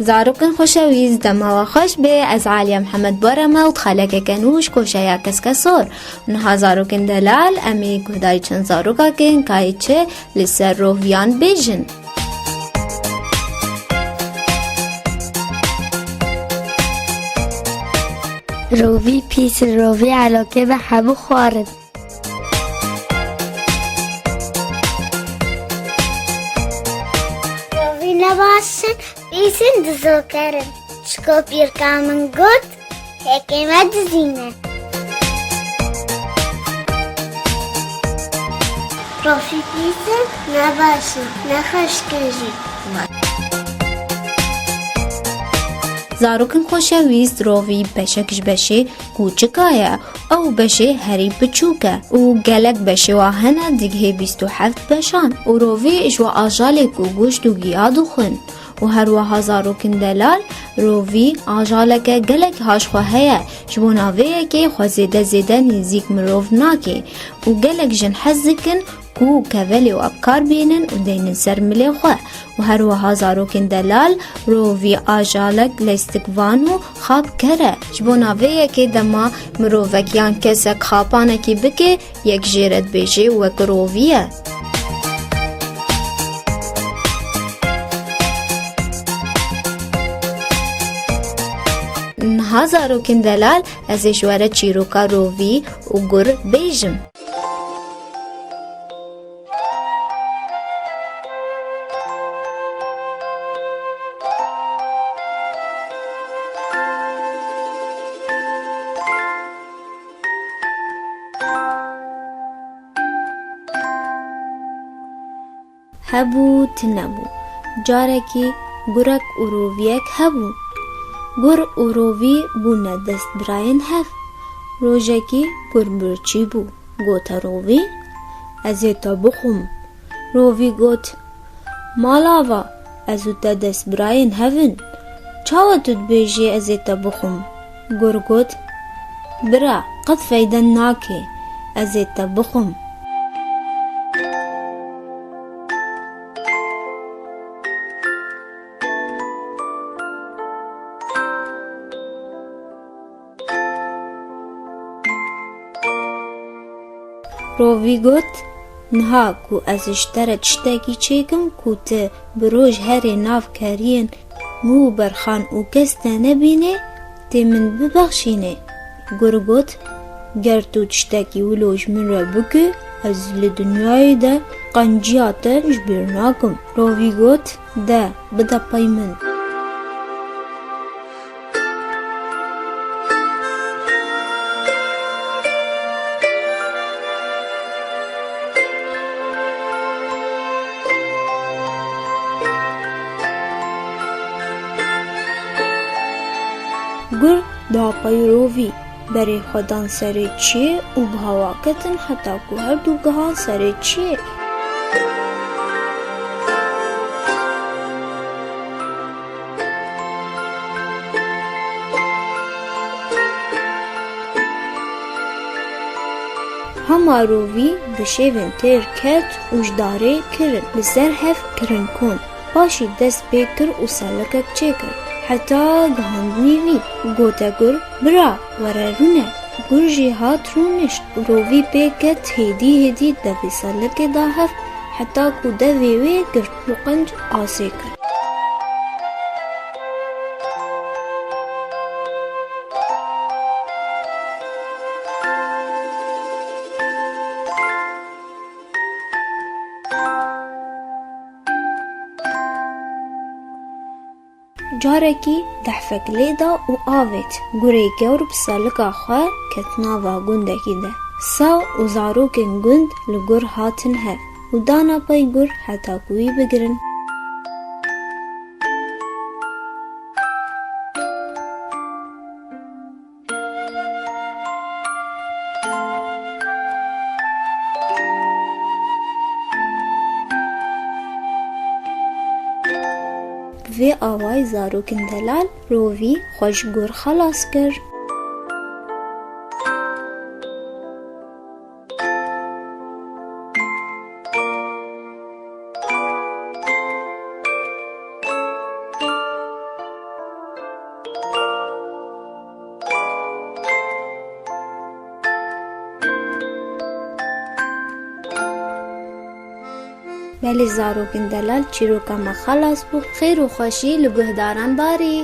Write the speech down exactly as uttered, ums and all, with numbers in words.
Zarokên xweşewîst, dema we xweş be, ez Aliye Mihemed Barem e û di xelekeke nû ji koşeya Keske Sor. Niha zarokên delal, em ê guhdarî çend zarokakên kayê çi li ser roviyan bêjin. Rovî pîs in, rovî elokê bi hemû xwarin. Rovî ne baş in, pîs in, dizoker in. Çiko pîrka min got, hêkê me dizîne. Rovî pîs in, ne baş in, ne xweşik in jî. Zarokên xweşewîst, rovî beşek ji beşê kûçika ye. Ew beşê herî biçûk e û gelek beşê wa hene digihê bîst û heft beşan û rovî ji we ajalê ku goşt û giya dixwin û her wiha zarokên delal, rovî ajaleke gelek ha ji xwe heye, ji bona vê yekê xwe zêde zêde nêzîk mirov nake û gelek jin hez dikin ku kevelê wa bi kar bînin û deynin ser milê xwe û her wiha zarokên delal, rovî ajalek lêstikvan û xapker e. Ji bona vê yekê dema mirovek yan kesek xapanekî bike, yek jê re dibêje wek rovî ye. Niha zarokên delal, ez ê ji we re çîroka rovî û gur bêjim. Hebû, tune bû. Carekî gurek û roviyek hebû. Gur û rovî bûne destbirayên hev. Rojekî gur birçî bû. Gote rovî, "Ez ê te bixwim." Rovî got, "Mala va, ez û te destbirayên hev in. Çawa tu dibêjî ez ê te bixwim?" Gur got, "Bira, qet feyde nake, ez ê te bixwim." Rovî got, "Niha ku ez ji te re tiştekî çêkim ku tu bi roj herê nav keriyên min û berxan û kes te nebîne, tê min bibexşînê." Gur got, "Ger tu tiştekî wilo ji min re bike, ez li dinyayê de qenciya te ji bîr nakim." Rovî got, "De, bide pey min." Gur da pey rovî, berê xwe dan serê çiyê û bi hewa ketin heta ku her du gihan serê çiyê. Hema rovî bi şêvên têr ket û ji darê kirin, li ser hev kirin kon. Paşî dest pê kir û selikek çêkir. Heta gihandinî vî. Gote gur, "Bira, were rûne." Gur jî hat rûnişt û rovî pê ket, hêdî hêdî devê selikê da hev, heta ku devê wê girt û qenc asê kir. Carekî dehfek lê da û avêt. Gurê gewr bi salika xwe ket nava gundekî de. Saw û zarokên gund li gur hatin hev û dana pey gur heta ku wî bigirin. Bi vê awayî zarokên delal rovî xwe ji gur xelas kir. Belê zarokên delal, çîroka me xelas bû. Xêr û xweşî li guhdaran barî.